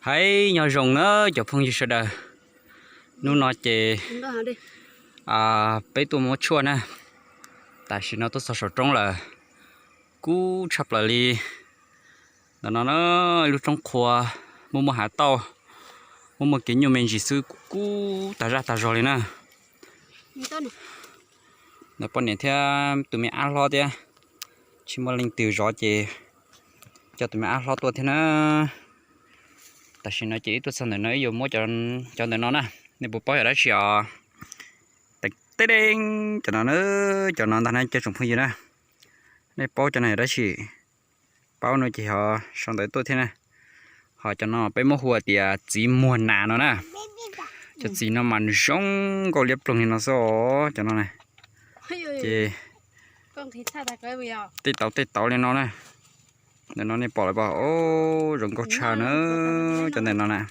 Hais nyob zoo na cov phooj ywg sawv daws, hnub no ces peb tuaj muab tshuaj na, tam sim no tuaj txog saum roob lawm, kub tshaj plaws li. Ntawm no na, ib lub roob qhua, muaj muaj hav tauj, muaj muaj kev nyuj me ntsis xwb, kub kub tag zaj tag zog li na. Ntawm poj niam thiab tus me ab hlob thiab, tsis muaj leej twg zov ces coj tus me ab hlob tuaj thiab na. Tam sim no ces wb tuaj txog ntawm no wb yuav muab cov ntawm no na, nej puas paub yog dab tsi os? Teeb teeb, cov no na, cov no ntag na cov tsoom phooj ywg na, nej paub cov no yog dab tsi? Paub no ces ho sau ntawv tuaj thiab na. Ho cov no peb muab hu tias txiv muag nas no na. Cov txiv no mas nws zoo nkauj liab ploog li no xwb os cov no na. Ces tej tauv tej tauv li no na. Ntawm no nej pom lawm pas, zoo nkauj tshaj na. Cov ntawm no na,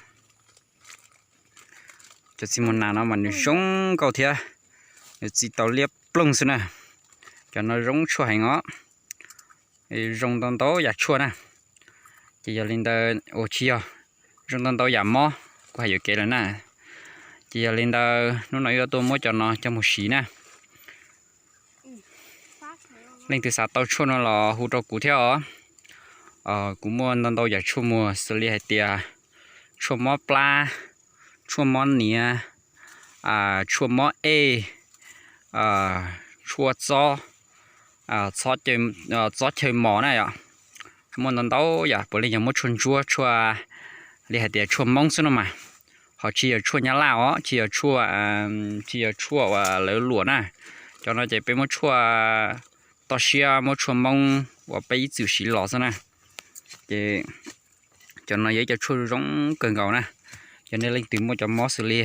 cov txiv muag nas no mas nws zoo nkauj thiab, nws txiv tau liab ploog xwb na. Cov no zoo tshuaj heev os, zoo ntau ntau yam tshuaj na. Ces yog li ntawd, ua tsis yog, zoo ntau ntau yam mob, kuv hais yuam kev lawm na. Ces yog li ntawd hnub no wb yuav tuaj muab cov no coj mus siv na. Leej twg xav tau tshuaj no los hu rau kuv thiab os. Kuv muaj ntau ntau yam tshuaj muag xws li hais tias tshuaj mob plab, tshuaj mob niam, tshuaj mob ej, tshuaj txob, txob chaw mos na yom. Muaj ntau ntau yam, puav leej yog muab tshuaj ntsuab, tshuaj li hais tias tshuaj Hmoob xwb no mas. Ho tsis yog tshuaj Nyab Laj os, tsis yog tshuaj, tsis yog tshuaj uas lawv luam na. Cov no ces peb muab tshuaj toj siab, muab tshuaj Hmoob uas peb ib txwm siv los xwb na. Ces cov no yog ib co tshuaj zoo kawg nkaus na. Yog nej leej twg muaj cov mob xws li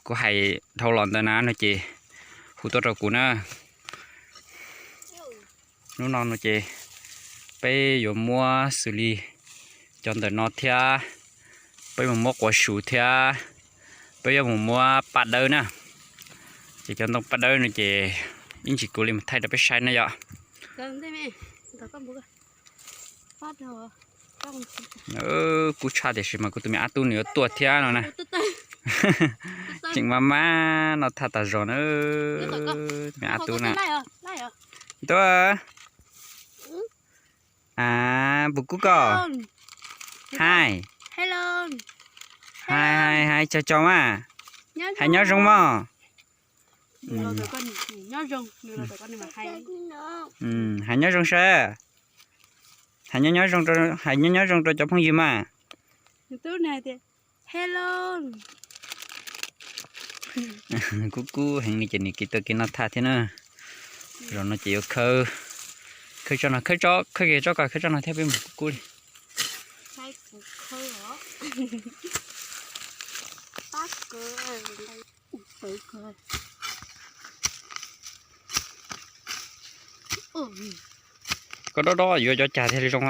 kuv hais dhau los ntawd na no ces hu tuaj rau kuv na. Hnub no no ces peb yuav muab xws li cov ntawm no thiab, peb mus muab quav suv thiab, peb yuav mus muab paj dawb na. Ces cov ntoo paj dawb no ces ib ntsis kuv li mus thaij rau peb saib na yom. Kub tshaj tiam sis mas kuv tus me ab tub nws yuav tuaj thiab no na. Tseem maj maj noj thaj tas zog na. Tus me ab tub na. Tuaj. Puas kub koj? Hais, hais, hais, hais, caug caug mas. Hais nyob zoo mog. Hais nyob zoo saib. Hais nyob nyob zoo rau, hais nyob nyob zoo rau cov phooj ywg mas. Kub kub heev li ces nws kev tuaj kev noj thaj thiab na. Zaum no ces yuav khawb, khawb tso no, khawb tso, khawb kiag tso kom khawb tso no thiab peb mus kub kub li. Koj dob dob yuav cov cag thiaj li zoo.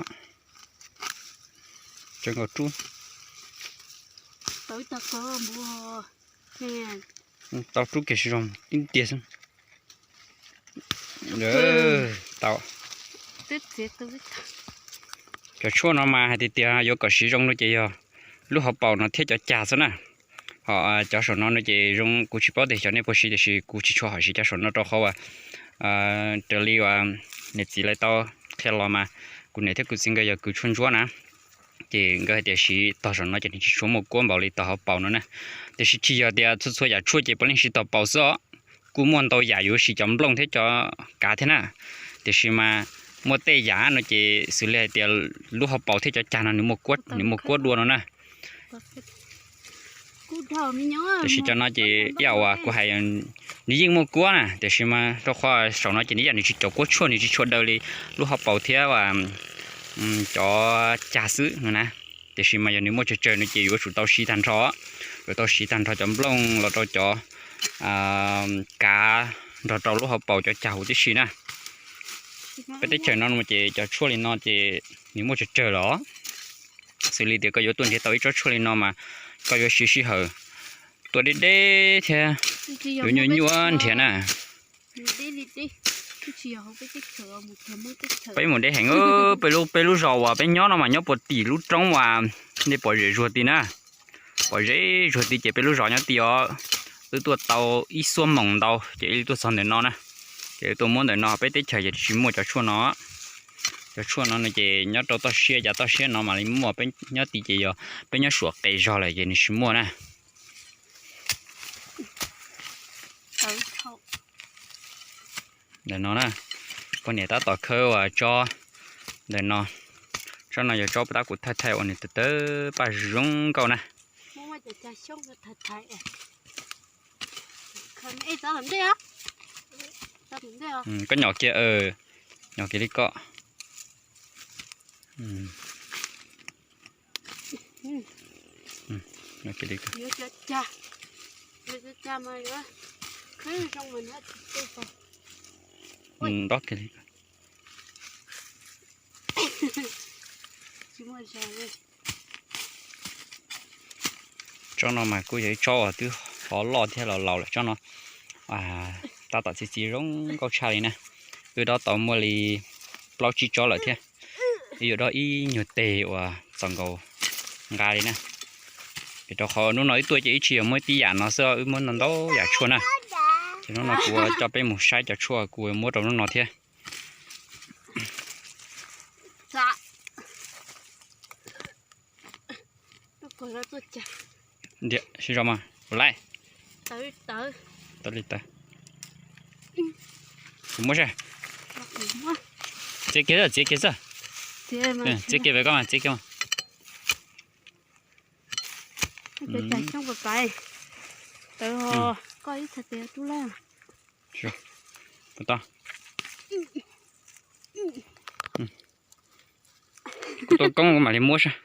Tseem nkaus rub. Tau rub kiag zoo tib tiag xwb. Tau. Cov tshuaj no mas hais tias tias yuav kom siv zoo no ces yog lub hauv paus no thiab cov cag xwb na. Ho cov saum no no ces zoo kuv tsis paub tias xyov nej puas siv tiam sis kuv tsis tshua hom siv cov saum no rau qhov uas raws li uas niam txiv lawv tau qhia los mas kuv niam thiab kuv txiv nkawd yog kws tshuaj ntsuab na. Ces nkawd hais tias siv tog saum no ces nws tsis tshua muaj kuab npaum li tog hauv paus no na. Tiam sis tsis yog tias txhua txhua yam tshuaj ces puav leej siv tog paus xwb os. Kuj muaj ntau yam yuav siv cov nplooj thiab cov kav thiab na. Tiam sis mas muaj tej yam no ces xws li hais tias lub hauv paus thiab cov cag no nws muaj kuab, nws muaj kuab dua no na. Tiam sis cov no ces ib yam uas kuv hais, nws yeej muaj kuab na, tiam sis mas rau qhov saum no ces nws ib yam nws tsis caum kuab tshuaj, nws tsis tshua daws li lub hauv paus thiab cov cag xwb no na. Tiam sis mas yog nws muaj tsawg tsawg no ces yuav tsum tau siv tag nrho, yuav tau siv tag nrho cov nplooj los rau cov kav nrog rau lub hauv paus cov cag huv tib si na. Peb teb chaws no ces cov tshuaj li no ces nws muaj tsawg tsawg los. Xws li tias koj yuav tuaj nrhiav tau ib tsob tshuaj li no mas koj yuav siv sij hawm tuaj deb deb thiab yuav nyuaj nyuaj nrhiav na. Peb mus deb heev, peb lub, peb lub zos uas peb nyob no mas nyob puag tim lub roob uas nej pom zem zuag tid na. Pom zem zuag tid ces peb lub zos nyob tid os. Wb tuaj tau ib xuab moos ntau ces wb tuaj txog ntawm no na. Ces wb tuaj muab ntawm no, peb teb chaws ces tsis muaj cov tshuaj no. Cov tshuaj no no ces nyob rau toj siab, cov toj siab no mam li muaj, peb nyob tid ces yog peb nyob suam qes zog lawm ces nws tsis muaj na. Ntawm no na, poj niam tab tom khawb uas tsob ntawm no. Tsob no yog tsob puag ta kuv thaij thaij uas nws tawv tawv paj zoo nkauj na. Koj nyom kiag, nyom kiag li koj. Nto kiag li. Tsob no mas kuj yog ib tsob uas twb hov loj thiab los laus lawm. Tsob no tab tom txi txiv zoo nkauj tshaj li na. Wb dob tau muaj li plaub tsib tsob lawm thiab. Wb yuav dob ib nyuag teg uas txaus nkaus nqa li na. Vim rau qhov hnub no wb tuaj ces wb tsis yog muab tib yam no xwb, wb muab ntau ntau yam tshuaj na. Ces hnub no kuv coj peb mus saib cov tshuaj kuv muab rau hnub no thiab. Ntiam, sib zog mas ua laij. Tau li tawv. Kuv muab seb. Txiav kiag xwb, txiav kiag xwb. Txiav kiag pem koj mas, txiav kiag mas. Tawv, koj ib txhais tes rub lawm. Tau. Kuv tua koob kuv mam li muab seb.